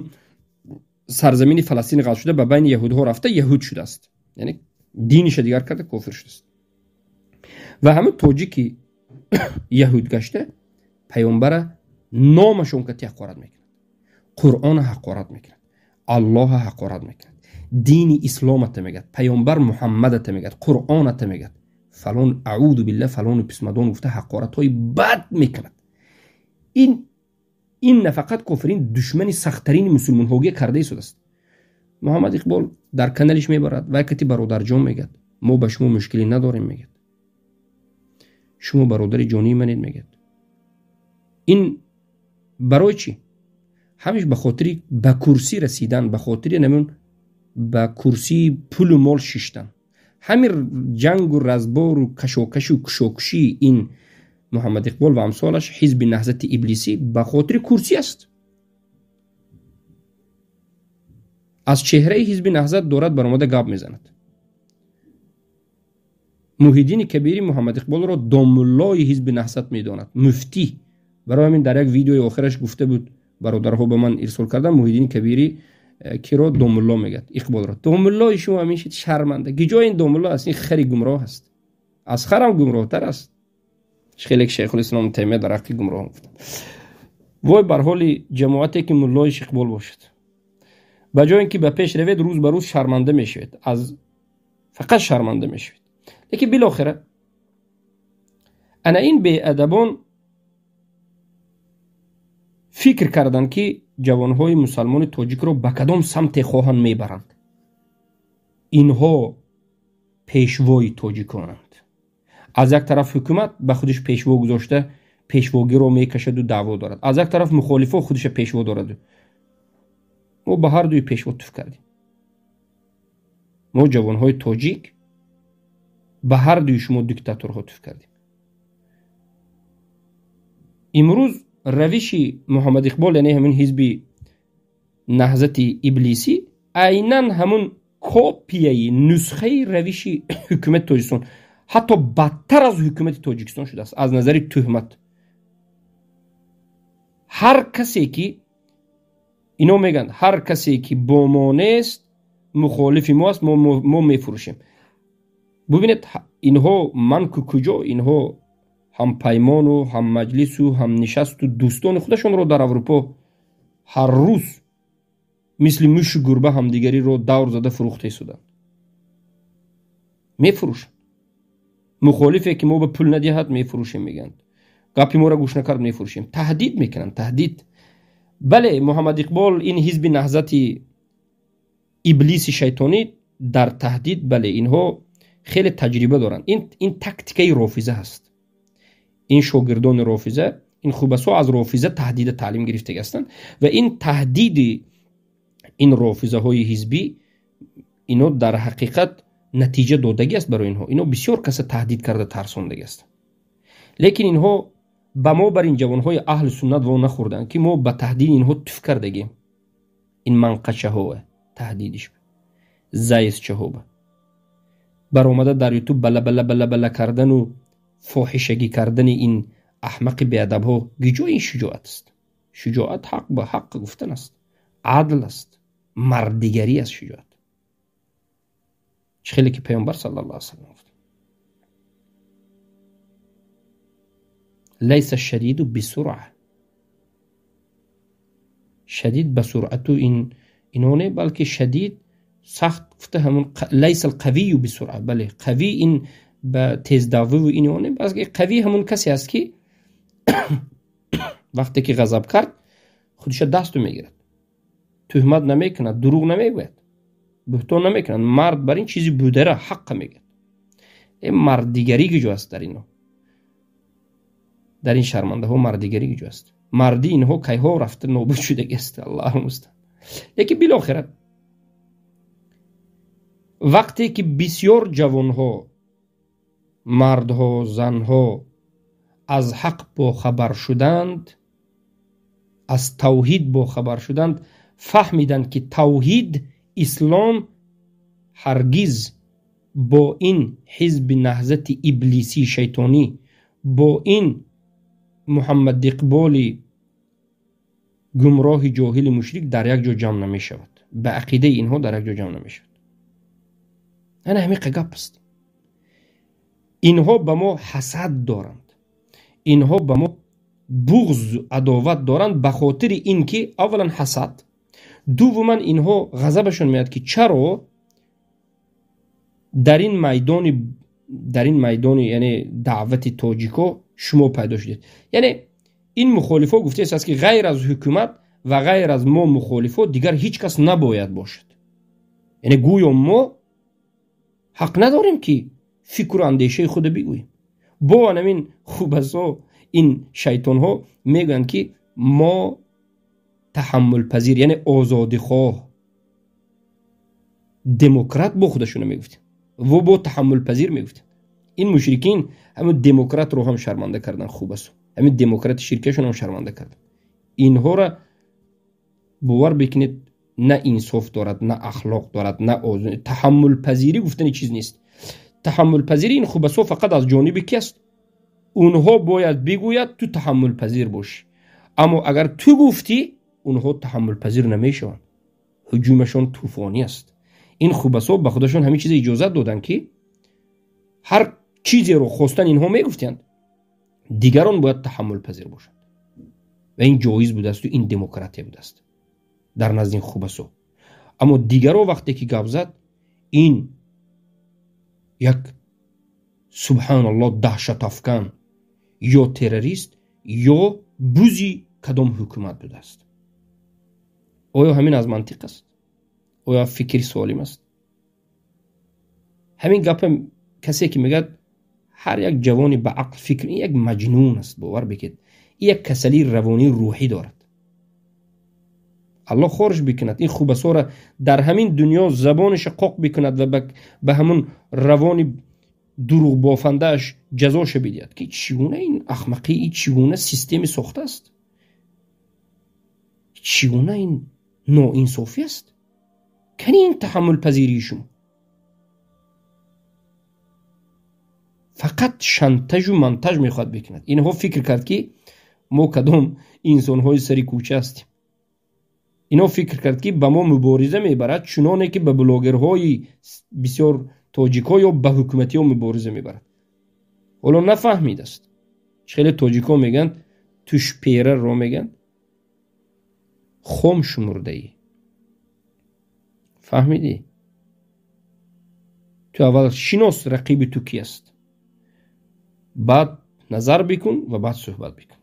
сарзамини Фаластин ғалт шуда, ба байни яҳудҳо рафта, яҳуд шудааст, яъне диниша дигар карда, кофир шудааст. Ва ҳамун тоҷики яҳуд гашта паёмбара номашон кати ҳақорат мекунад, Қуръона ҳақорат мекунад, Аллоҳа ҳақорат мекунад, дини исломата мегӯяд, паёмбар Муҳаммадата мегӯяд, Қуръоната мегӯяд, Фалон, аъузу билла, фалону писмадон гуфта ҳақоратҳои бад мекунад. Ин на фақат кофирин, душмани сахттарини мусулмонҳогия карда истодааст. Муҳаммад Иқбол дар каналиш мебарад, вай кати бародарҷон мегӯяд, мо ба шумо мушкилӣ надорем, мегӯяд, шумо бародари ҷонии манед, мегӯяд. Ин барои чӣ? Ҳамеш ба хотири ба курсӣ расидан, ба хотири намун ба курсии пулу мол шиштан. Ҳамин ҷангу разбору кашокашу кушокушии ин Муҳаммад Иқбол ва амсолаш, ҳизби наҳзати иблисӣ, ба хотири курсӣ аст. Аз чеҳраи ҳизби наҳзат дорад баромада гап мезанад. Муҳиддини Кабири Муҳаммад Иқболро домуллои ҳизби наҳзат медонад, муфтӣ. Барои ҳамин дар як видеои охираш гуфта буд, бародарҳо ба ман ирсол кардан, Муҳиддини Кабири киро домулло мегӯяд? Иқболро. Домуллои шумо ҳамин шид, шарманда. Гиҷои ин домулло аст? Ин хари гумроҳ аст, аз харам гумроҳтар аст. Хеле ки Шайхулислом Таймия дар ҳаққи гумроҳон гуфтанд. Вой бар ҳоли ҷамоате ки муллоиш Иқбол бошад. Ба ҷои ин ки ба пеш равед, рӯз ба рӯз шарманда мешавед, аз фақат шарманда мешавед. Лекин билохира ана ин беадабон фикр карданд, ки ҷавонҳои мусалмони тоҷикро ба кадом самте хоҳанд мебаранд. Инҳо пешвои тоҷиконанд. Аз як тараф ҳукумат ба худиш пешво гузошта пешвогиро мекашаду даъво дорад, аз як тараф мухолифо худиша пешво дораду. Мо ба ҳар дуи пешво туф кардем. Мо ҷавонҳои тоҷик ба ҳар дуи шумо диктаторҳо туф кардем. Имрӯз равиши Муҳаммад Иқбол, яъне ҳамин ҳизби наҳзати иблисӣ, айнан ҳамун копияи нусхаи равиши ҳукумати Тоҷикистон, ҳатто бадтар аз ҳукумати Тоҷикистон шудааст аз назари тӯҳмат. Ҳар касе ки ино мегӯянд, ҳар касе ки бо мо нест, мухолифи мо аст, мо мефурӯшем. Бубинед, инҳо ман ку куҷо, инҳо ҳампаймону ҳаммаҷлису ҳамнишасту дӯстони худашонро дар Аврупо ҳар рӯз мисли мушу гурба ҳамдигариро давр зада фурӯхта истоданд. Мефурӯшанд. Мухолифе ки мо ба пул надиҳад, мефурӯшем, мегӯянд. Гапи моро гӯш накард, мефурӯшем. Таҳдид мекунанд, таҳдид. Бале, Муҳаммад Иқбол, ин ҳизби наҳзати иблиси шайтонӣ дар таҳдид, бале, инҳо хеле таҷриба доранд. Ин тактикаи рофиза ҳаст. Ин шогирдони рофиза, ин хубасо аз рофиза таҳдида таълим гирифтага ҳастанд ва ин таҳдиди ин рофизаҳои ҳизбӣ ино дар ҳақиқат натиҷа додагӣ аст барои инҳо. Ино бисёр каса таҳдид карда тарсондагӣ ҳастанд. Лекин инҳо ба мо бар ин ҷавонҳои аҳли суннат во нахӯрданд, ки мо ба таҳдиди инҳо туф кардагем. Ин манқачаҳо таҳдидиш зайсчаҳо баромада дар ютуб бала бала бала бала кардану фоҳишагӣ кардани ин аҳмақи беадабҳо, гиҷои ин шуҷоат аст? Шуҷоат ҳақ ба ҳақ гуфтан аст, адл аст, мардигарӣ аст шуҷоат. Чӣ хеле ки Паёмбар саллаллоҳу алайҳи васаллам гуфт: лайса шадиду бисуръа. Шадид ба суръату ин ино не, балки шадид сахт гуфта ҳамун лайса алқавию бисуръа. Бале, қавӣ ин ба тездавиву ино не, балки қавӣ ҳамун касе аст, ки вақте ки ғазаб кард, худиша дасту мегирад, тӯҳмат намекунад, дурӯғ намегӯяд, буҳтон намекунад. Мард бар ин чизи будара ҳаққа мегӯяд. Э мардигарӣ куҷо аст дар ино? Дар ин шармандаҳо мардигарӣ куҷо аст? Марди инҳо кайҳо рафта нобуд шудагӣ аст, Аллоҳу мустаъан. Лекин билохира вақте ки бисёр ҷавонҳо, мардҳо, занҳо аз ҳақ бохабар шуданд, аз тавҳид бохабар шуданд, фаҳмиданд, ки тавҳид, ислом ҳаргиз бо ин ҳизби наҳзати иблисии шайтонӣ, бо ин Муҳаммад Иқболи гумроҳи ҷоҳили мушрик дар як ҷо ҷамъ намешавад. Ба ақидаи инҳо дар як ҷо ҷамъ намешавад. Ана ҳамиқа гап аст. Инҳо ба мо ҳасад доранд, инҳо ба мо буғз, адоват доранд, ба хотири ин ки аввалан ҳасад, дуввуман инҳо ғазабашон меяд, ки чаро дар ин майдони Дар ин майдони, яъне даъвати тоҷико шумо пайдо шудед. Яъне ин мухолифо гуфтааст, ки ғайр аз ҳукумат ва ғайр аз мо мухолифо дигар ҳеҷ кас набояд бошад. Яъне гӯё мо ҳақ надорем, ки фикру андешаи худро бигӯем. Бо анамин хубасо ин шайтонҳо мегӯянд, ки мо таҳаммулпазир, яъне озодихоҳ, демократ бо худашона мегуфтем во бо таҳаммулпазир мегуфтем. Ин мушрикин ҳамин демократро ҳам шарманда кардан, хубасо ҳамин демократи ширкашон ҳам шарманда кардан. Инҳоро бовар бикунед, на инсоф дорад, на ахлоқ дорад, на таҳаммулпазирӣ гуфтани чиз нест. Таҳаммулпазирӣ ин хубасо фақат аз ҷониби ки аст? Онҳо бояд бигӯяд, ту таҳаммулпазир бошӣ. Аммо агар ту гуфтӣ, онҳо таҳаммулпазир намешаванд, ҳуҷумашон тӯфонӣ аст. Ин хубасо ба худашон ҳамин чиза иҷозат доданд, ки ҳар чизеро хостан инҳо мегуфтиянд, дигарон бояд таҳаммулпазир бошанд. Ва ин ҷоиз будаасту ин демократия будааст дар назди ин хубасо. Аммо дигаро вақте ки гап зад, ин як, субҳаналлоҳ, даҳшатафкан ё террорист ё бузи кадом ҳукумат будааст. Оё ҳамин аз мантиқ аст? Оё фикри солим аст? Ҳамин гапа касе ки мегӯяд, ҳар як ҷавони ба ақл фикр, ин як маҷнун аст, бовар бикед, ин як касалии равонии рӯҳӣ дорад. Аллоҳ хорш бикунад ин хубасора, дар ҳамин дунё забонаша қоқ бикунад ва ба ҳамун равони дурӯғбофандааш ҷазоша бидиҳад, ки чӣ гуна ин ахмақӣ, чӣ гуна системи сохта аст, чӣ гуна ин ноинсофӣ аст. Кани ин таҳаммулпазирии шумо? Фақат шантажу монтаж мехоҳад бикунад. Инҳо фикр кард, ки мо кадом инсонҳои сари кӯча ҳастем. Инҳо фикр кард, ки ба мо мубориза мебарад, чуноне ки ба блогерҳои бисёр тоҷикҳо ё ба ҳукуматиҳо мубориза мебарад. Ҳоло нафаҳмидааст. Хеле тоҷикҳо мегӯянд, тушпераро мегӯянд, хом шумурдаӣ. Фаҳмидӣ? Ту аввал шинос рақиби ту ки аст, баъд назар бикун ва баъд суҳбат бикун.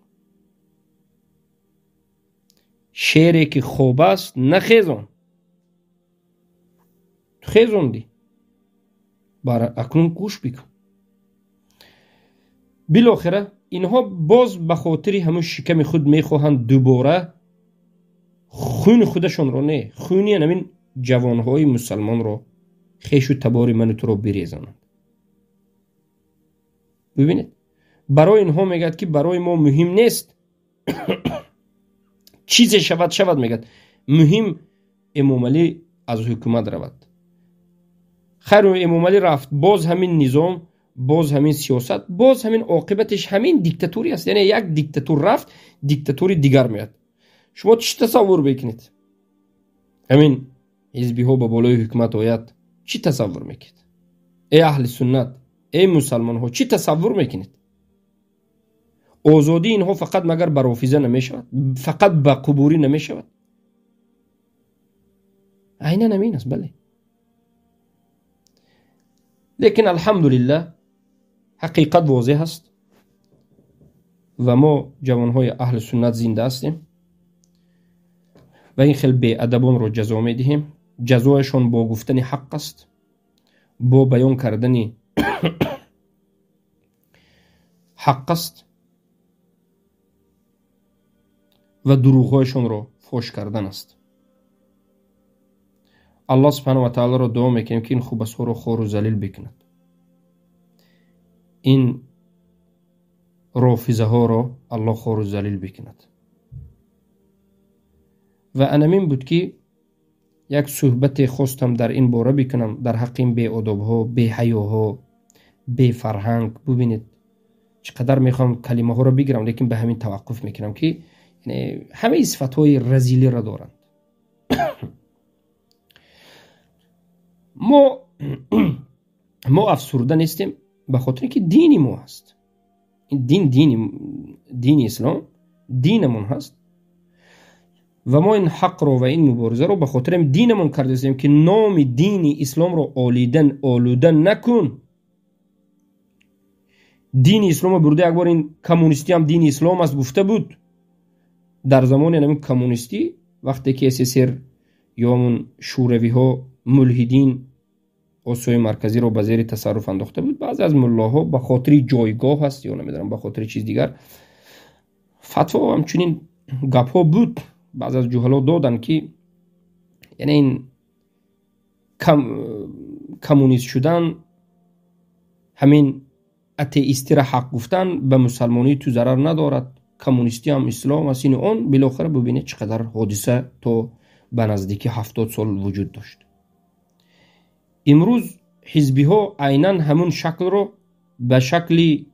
Шере ки хоб аст, нахезон. Ту хезондӣ, акнун гӯш бикун. Билохира инҳо боз ба хотири ҳамун шиками худ мехоҳанд дубора хуни худашонро, не, хуни ҳамин ҷавонҳои мусалмонро, хешу табори ману туро бирезонанд. Бибинед, барои инҳо мегӯяд, ки барои мо муҳим нест чизе шавад, шавад, мегӯяд, муҳим Эмомалӣ аз ҳукумат равад. Хайр, Эмомалӣ рафт, боз ҳамин низом, боз ҳамин сиёсат, боз ҳамин оқибатиш ҳамин диктатурӣ аст. Яъне як диктатур рафт, диктатури дигар меояд. Шумо чӣ тасаввур мекунед? Ҳамин ҳизбиҳо ба болои ҳукумат ояд, чӣ тасаввур мекунед? Эй аҳли суннат, эй мусалмонҳо, чӣ тасаввур мекунед? Озодии инҳо фақат магар ба рофиза намешавад? Фақат ба қубурӣ намешавад? Айнан ҳамин аст, бале. Лекин алҳамдулиллаҳ, ҳақиқат возеҳ аст ва мо ҷавонҳои аҳли суннат зинда ҳастем ва ин хел беадабонро ҷазо медиҳем. Ҷазояшон бо гуфтани ҳақ аст, бо баён кардани ҳақ аст ва дурӯғҳояшонро фош кардан аст. Аллоҳ субҳанаҳу ва таолоро дуо мекунем, ки ин хубасҳоро хору залил бикунад, ин рофизаҳоро Аллоҳ хору залил бикунад. Ва анамин буд, ки як суҳбате хостам дар ин бора бикунам, дар ҳаққи ин беодобҳо, беҳаёҳо, бефарҳанг. Бубинед, чӣ қадар мехоҳам калимаҳоро бигирам, лекин ба ҳамин таваққуф мекунам, ки ҳамаи сифатҳои разилиро доранд. Мо афсурда нестем, ба хотире ки дини мо ҳаст. Ин дин, дини ислом динамон ҳаст ва мо ин ҳақро ва ин муборизаро ба хотири динамон кардастем, ки номи дини исломро олуда накун. Дини ислома бурда як бор ин коммунистӣ ҳам дини ислом аст гуфта буд. Дар замони ҳамин коммунистӣ вақте ки СССР ё ҳамун шӯравиҳо мулҳидин Осиёи Марказиро ба зери тасарруф андохта буд, баъзе аз муллоҳо ба хотири ҷойгоҳ аст ё намедонам ба хотири чиз дигар фатво ҳамчунин гапҳо буд. Баъзе аз ҷуҳало доданд ки яъне ин коммунист шудан, ҳамин атеистиро ҳақ гуфтан ба мусалмонии ту зарар надорад, коммунистӣ ҳам ислом аст, ин он. Билохира бубинед чӣ қадар ҳодиса то ба наздики 70 сол вуҷуд дошт. Имрӯз ҳизбиҳо айнан ҳамун шаклро ба шакли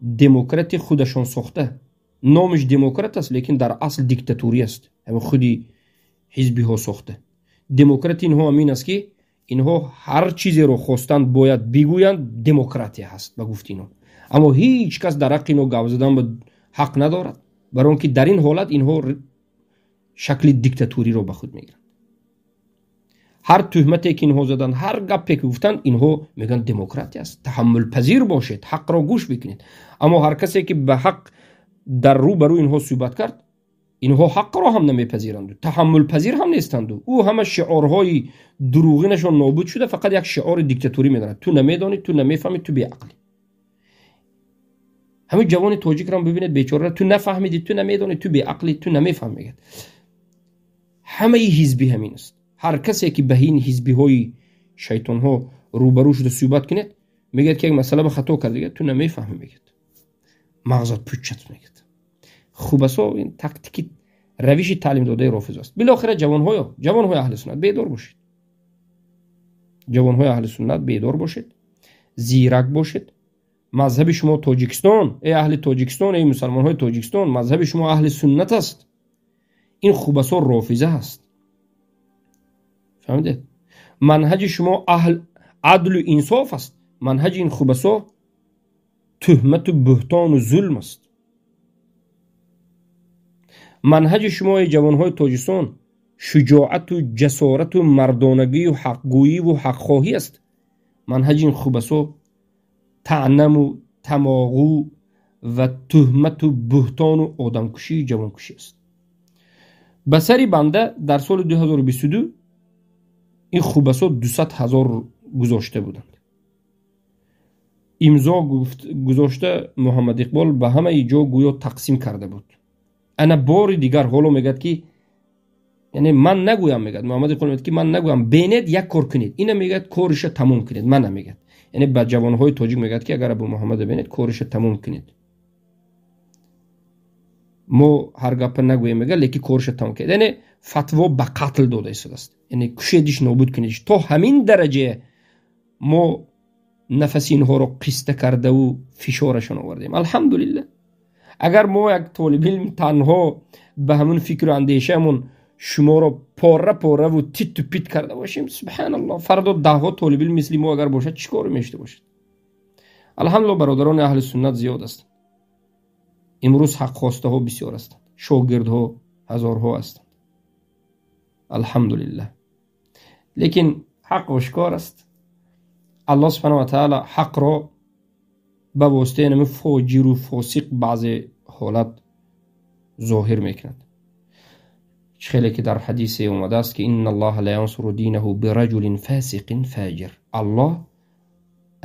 демократи худашон сохта. Номиш демократ аст, лекин дар асл диктатурӣ аст. Ҳамин худи ҳизбиҳо сохта. Демократи инҳо ҳамин аст ки инҳо ҳар чизеро хостанд бояд бигӯянд, демократия ҳаст ба гуфти инҳо. Аммо ҳеҷ кас дар ҳаққи инҳо гап задан ба ҳақ надорад, барои он ки дар ин ҳолат инҳо шакли диктатуриро ба худ мегиранд. Ҳар туҳмате ки инҳо заданд, ҳар гапе ки гуфтанд, инҳо мегӯянд демократия аст, таҳаммулпазир бошед, ҳақро гӯш бикунед. Аммо ҳар касе ки ба ҳақ дар рӯ ба рӯ инҳо суҳбат кард, инҳо ҳақро ҳам намепазиранду, таҳаммулпазир ҳам нестанду. Ӯ ҳама шиорҳои дурӯғинашон нобуд шуда, фақат як шиори диктатурӣ медорад: ту намедонӣ, ту намефаҳмӣ, ту беақлӣ. Ҳамин ҷавони тоҷикро бибинед, бечораро, ту нафаҳмидӣ, ту намедонӣ, ту беақлӣ, ту намефаҳмӣ мегӯяд. Ҳамаи ҳизбӣ ҳамин аст. Ҳар касе ки ба ин ҳизбиҳои шайтонҳо рӯбарӯ шуда суҳбат кунед, мегӯяд ки як масъала ба хато кард, мегӯяд ту намефаҳмӣ, мегӯяд мағзат пучат, мегӯяд. Хубасо ин тактики равиши таълим додаи рофиз аст. Билохира ҷавонҳои аҳли суннат бедор бошед, ҷавонҳои аҳли суннат бедор бошед, зирак бошед. Мазҳаби шумо Тоҷикистон, эй аҳли Тоҷикистон, эй мусалмонҳои Тоҷикистон, мазҳаби шумо аҳли суннат аст. Ин хубасо рофиза аст. Фаҳмидед? Манҳаҷи шумо аҳл адлу инсоф аст. Манҳаҷи ин хубасо туҳмату буҳтону зулм аст. Манҳаҷи шумо эй ҷавонҳои Тоҷикистон шуҷоату ҷасорату мардонагию ҳақгӯиву ҳақхоҳӣ аст. Манҳаҷи ин хубасо таънаму тамоғу ва туҳмату буҳтону одамкушию ҷавонкушӣ аст. Ба сари банда дар соли 2022 ин хубасо 200 000 гузошта буданд. Имзо гузошта Муҳаммад Иқбол ба ҳамаи ҷо гӯё тақсим карда буд. Ана бори дигар ҳоло мегӯяд ки яъне ман нагӯям, мегӯяд Муҳаммад Иқбол, мегӯяд ки ман нагӯям, бенед як кор кунед. Ина мегӯяд кориша тамом кунед, мана мегӯяд. Яъне ба ҷавонҳои тоҷик мегӯяд ки агар Абу Муҳаммада бенед кориша тамом кунед. Мо ҳар гапа нагӯем, мегӯяд, лекин кориша тамом кунед. Яъне фатво ба қатл дода истодааст. Яъне кушедиш, нобуд кунедиш. То ҳамин дараҷа мо нафаси инҳоро қиста кардаву фишорашон овардем. Алҳамдулиллаҳ. Агар мо як толибилм танҳо ба ҳамун фикру андешаамон шуморо пора пораву титу пит карда бошем, субҳаналлоҳ, фардо даҳҳо толибилм мисли мо агар бошад, чӣ коре мешуда бошад? Алҳамдулиллоҳ, бародарони аҳли суннат зиёд ҳастанд. Имрӯз ҳақхостаҳо бисёр ҳастанд, шогирдҳо ҳазорҳо ҳастанд. Алҳамдулиллаҳ. Лекин ҳақ ошкор аст. Аллоҳ субҳанаҳу ва таъала ҳақро ба воситаи ҳамин фоҷиру фосиқ баъзе ҳолат зоҳир мекунад. Чӣ хеле ки дар ҳадисе омадааст ки инна аллоҳа ла янсуру динаҳу бираҷулин фасиқин фаҷир. Аллоҳ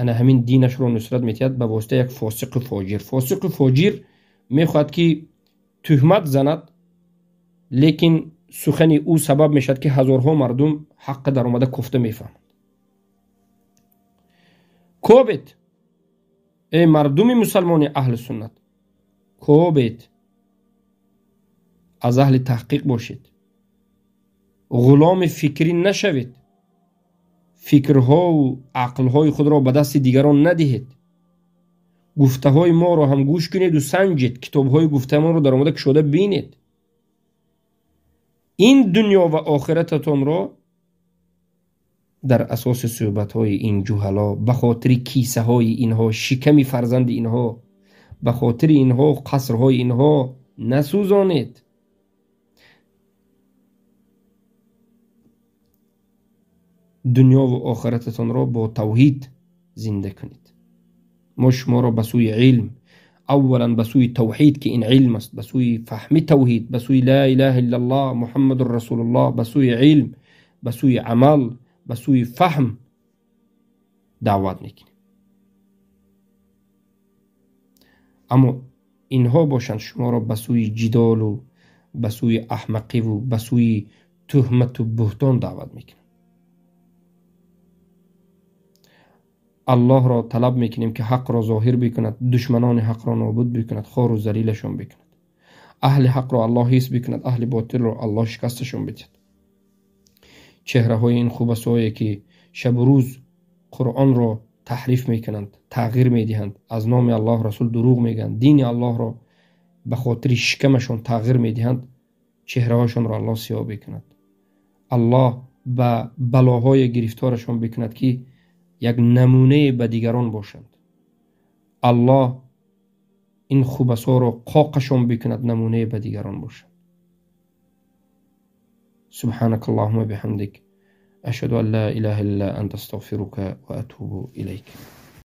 ана ҳамин динашро нусрат метиҳад ба воситаи як фосиқу фоҷир. Фосиқу фоҷир мехоҳад ки туҳмат занад, лекин сухани ӯ сабаб мешавад ки ҳазорҳо мардум ҳаққа даромада кофта мефаҳманд. Кобед, эй мардуми мусалмони аҳли суннат, кобед, аз аҳли таҳқиқ бошед, ғуломи фикрӣ нашавед, фикрҳову ақлҳои худро ба дасти дигарон надиҳед, гуфтаҳои моро ҳам гӯш кунеду санҷед, китобҳои гуфтаамонро даромада кушода бинед. Ин дунё ва охирататонро дар асоси суҳбатҳои ин ҷуҳало, ба хотири кисаҳои инҳо, шиками фарзанди инҳо, ба хотири инҳо, қасрҳои инҳо насӯзонед. Дунёву охирататонро бо тавҳид зинда кунед. Мо шуморо ба сӯи илм, аввалан ба сӯи тавҳид, ки ин илм аст, ба сӯи фаҳми тавҳид, ба сӯи ла илаҳа иллаллоҳ муҳаммадун расулуллоҳ, ба сӯи илм, ба сӯи амал, ба сӯи фаҳм даъват мекунем. Аммо инҳо бошанд шуморо ба сӯи ҷидолу, ба сӯи аҳмақиву, ба сӯи туҳмату буҳтон даъват мекунанд. Аллоҳро талаб мекунем, ки ҳақро зоҳир бикунад, душманони ҳақро нобуд бикунад, хору залилашон бикунад. Аҳли ҳақро Аллоҳ ҳис бикунад, аҳли ботилро Аллоҳ шикасташон бидиҳад. Чеҳраҳои ин хубасое, ки шабу рӯз Қуръонро таҳриф мекунанд, тағйир медиҳанд, аз номи Аллоҳ расул дурӯғ мегӯянд, дини Аллоҳро ба хотири шикамашон тағйир медиҳанд, чеҳраҳошонро Аллоҳ сиёҳ бикунад. Аллоҳ ба балоҳое гирифторашон бикунад, ки як намунае ба дигарон бошанд. Аллоҳ ин хубасоро қоқашон бикунад, намунае ба дигарон бошанд. سبحانك اللهم بحمدك، أشهد أن لا إله إلا أنت، أستغفرك وأتوب إليك.